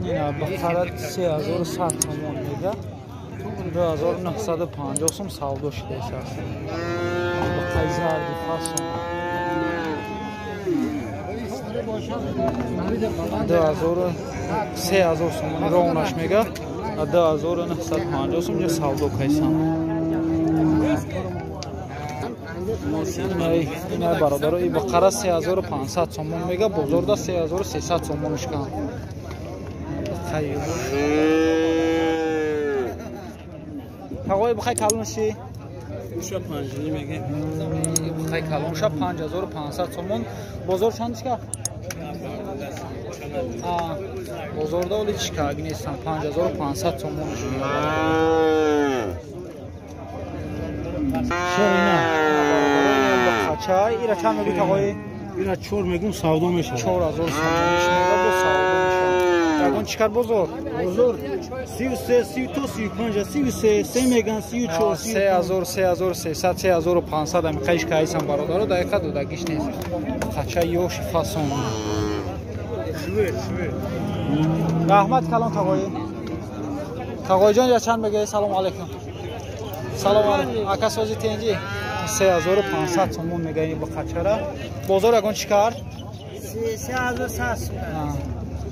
Ина бақара 3100 сомон мега. 2950 сом савдо шудааст. Бақаи зарди фасон. 2000 3000 сомон ровнаш мега. 2950 сом савдо кайсан. Ина бародаро и бақара 3500 сомон мега, бозорда 3300 сомонш кан. Тағои бухай калонши? Уша 5 мега. Бухай калонша 5500 сомон. Бозор чанд чика? Бозорда оли чика нестан 5500 сомонш мега. Шерина. Бақачай ира чанд мегӯй тағои? Ира 4 мегӯм савдо мешавад. 4000 сомонш мега бо савдо мешавад. Ягон чӣ кар бозор? Бозор 33, 32, 35, 33, 3 меган 34, 3000, 3300, 3500 ами қайш кайсан бародаро дақиқа додагиш нест. Қача ёши фасон. Раҳмат калон тағои. Тағоиҷон я чанд мегӯӣ? Салом алейкум. Салом алейкум. Ака сози тенҷи 3500 сомон мегӯӣ ба қачара. Бозор ягон чӣ кар? 3100 сомон.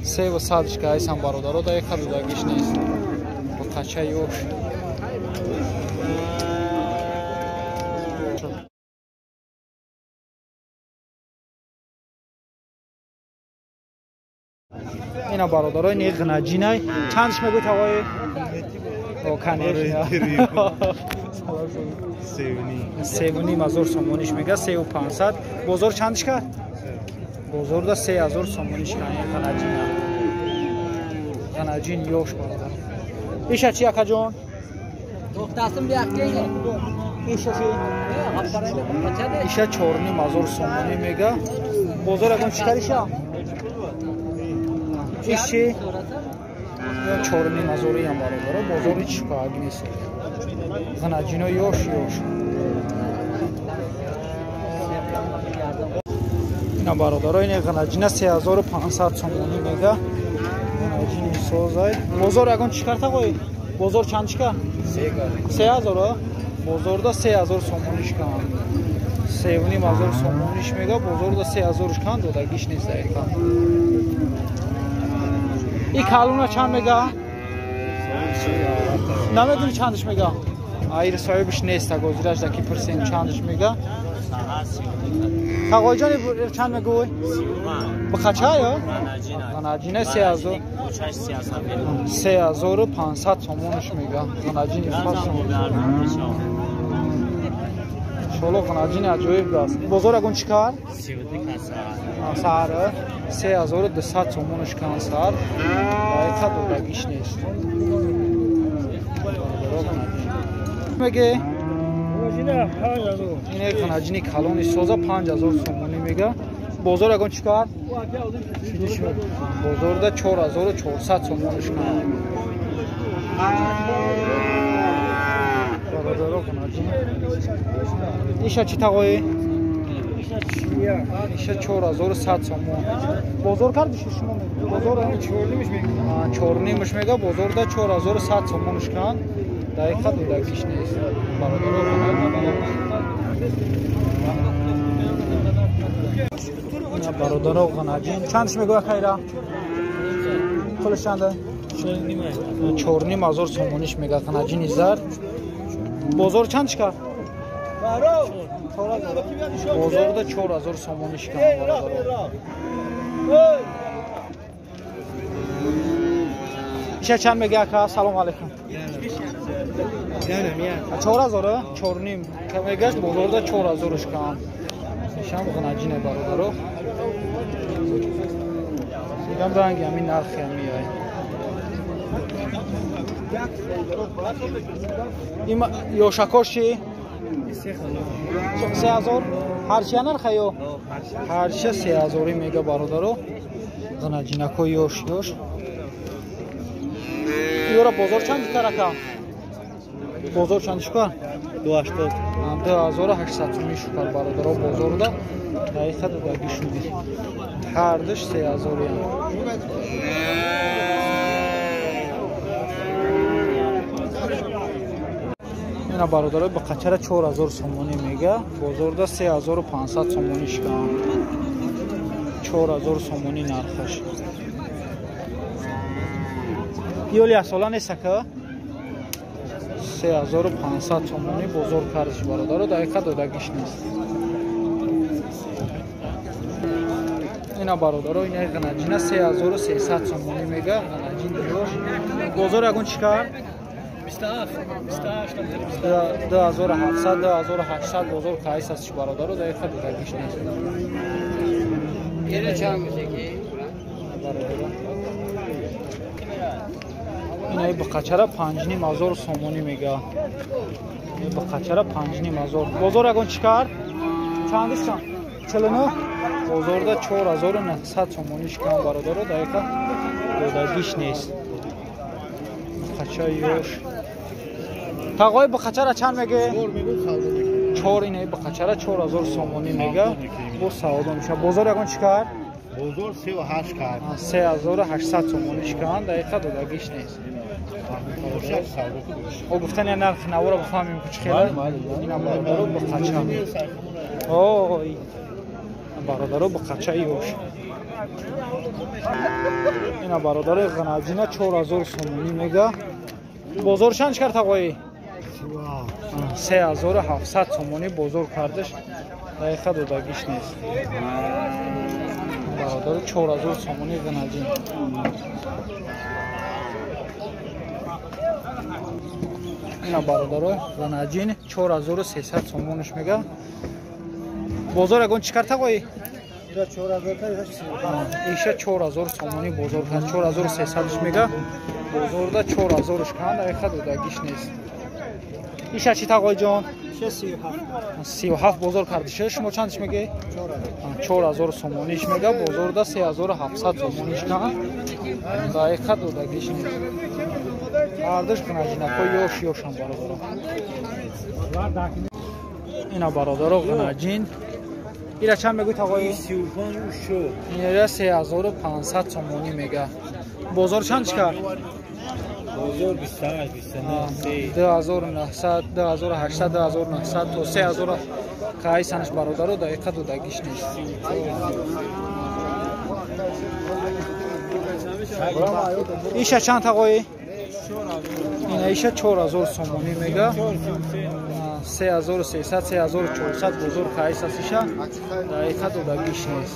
300 кайсан бародаро дақиқа додагиш нест. Ба қача ёш. Ина бародаро ин ғнаҷинай. Чандш мегӯй тағои? О, конечно. 3,5 сомониш мега, 3,500. Бозор чандш кард? Бозорда 3000 сомониш кан ин ғнаҷина. Ғнаҷин ёш бародар. Иша чи акаҷон? Тоқтасым бияккеге. Иша чи? Иша 4,5 сомонӣ мега. Бозор ягон чӣ кар иша? Иш чи? 4,5 ям бародаро. Бозори чӣ кар нест. Ғнаҷино ёш ёш. Ина бародаро ин ғнаҷина 3500 сомонӣ мега. Ғнаҷини созай. Бозор ягон чӣ кар тағои? Бозор чанд чӣ кар? 3000. Бозорда 3000 сомониш кан. 3,5 сомониш мега, бозорда 3000 кан додагиш нест дақиқа. И калуна чанд мега? Намедонӣ чандаш мега? Айр соҳибаш нест, агозираш даки пурсем чандаш мега. Тағоиҷон чанд мегӯй? Бақача ё? Ғанаҷина 3000. 3500 сомонаш мега. Ғанаҷини фасон. Иншоалло ғанаҷини аҷоиб аст. Бозор ягон чӣ кар? Саҳар 3200 сомонаш кан саҳар. Дақиқа додагиш нест. Меге? Ин ғанаҷини калони соза 5000 сомонӣ мега. Бозор ягон чӣ кар? Бозорда 4400 сомонаш кан. Бародаро ғанаҷин. Иша чӣ тағои? Иша 4100 сомон. Бозор кардиш шумо? Бозор 4,5 мега, бозорда 4100 сомонаш кан. Дақиқа додагиш нест. Бародаро ғанаҷин. Бародаро ғанаҷин. Чандш мегӯяд хайра? Пулаш чанда? 4,5 сомониш мега ғанаҷини зард. Бозор чанд чикар? Бозорда 4000 сомониш кан бародаро. Иша чанд мега ака? Салом алейкум. 4000? 4,5 мегаш, бозорда 4000 кан. Ишам ғанаҷине бародаро. Дигам ранги ҳамин нархи ҳами ай. Има ёшакош чи? 3000. Ҳарчия нарха ё? Ҳарчия 3000 мега бародаро. Ғанаҷинако ёш ёш. Ёра бозор чанд кар ака? Бозор чанд шукар? 280. 2800 сомон шукар бародаро бозорда. Дақиқа додагиш нест. Ҳардуш 3000 ям. Ина бародарои бақачара 4000 сомонӣ мега, бозорда 3500 сомонӣ шикан. 4000 сомонӣ нархаш. Ёли асола нест ака? 3500 сомонӣ бозор кардиш бародаро, дақиқа додагиш нест. Ина бародаро, ина ғанаҷина 3300 сомонӣ мега, ғанаҷин диёш. Бозор ягон чӣ кард? 27, 2700, 2800 бозор кайс аст бародаро, дақиқа додагиш нест. Бародаро. Ина бақачара 5500 сомонӣ мега. Бақачара 5500. Бозор ягон чӣ кард? Чандиш чанд? 49. Бозорда 4900 сомонӣ шикан бародаро, дақиқа додагиш нест. Бақача ёш. Тағои бақачара чанд меге? 4 ина бақачара 4000 сомонӣ мега. Бо савдо меша. Бозор ягон чӣ кард? Бозор 38 кард. 3800 сомонӣ шикан, дақиқа додагиш нест. О гуфтан я нархи наворо бифаҳмем ки чӣ хела. Ина бародаро бақача. Ой. Бародаро бақача ёш. Ина бародаро ғанаҷина 4000 сомонӣ мега. Бозор чанд кард тағои? 3700 сомонӣ бозор кардаш, дақиқа додагиш нест. Бародаро 4000 сомонӣ ғанаҷин. Ина бародаро ғанаҷин 4300 сомониш мега. Бозор ягон чӣ кард тағои? Иша 4000 сомонӣ бозор кард, 4300 мега. Бозорда 4000 канд, дақиқа додагиш нест. Иша чӣ тағои ҷон? 37 бозор кардиша. Шумо чандиш меге? 4000 сомониш мега. Бозорда 3700 сомониш канд, дақиқа додагиш нест. Ҳардуш ғанаҷинакҳо ёш ёшам бародаро. Ина бародаро ғанаҷин. Ира чанд мегӯй тағои? 35 Ира 3500 сомонӣ мега. Бозор чанд чӣ кард? Бозор 28, 29, 2900, 2800, 2900 то 3000 кайсанаш бародаро, дақиқа додагиш нест. Иша чанд тағои? Ина иша 4000 сомонӣ мега. 3300, 3400 бозор кайс аст иша, дақиқа додагиш нест.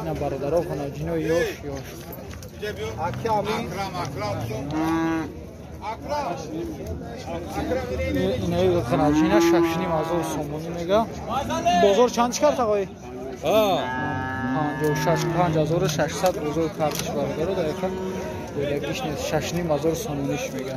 Ина бародаро ғанаҷино ёш ёш. Инаи ғанаҷина 6500 сомонӣ мега. Бозор чанд чӣ кард тағои? 56, 5600 бозор кардиш бародаро, дақиқа додагиш нест. 6500 сомониш мега.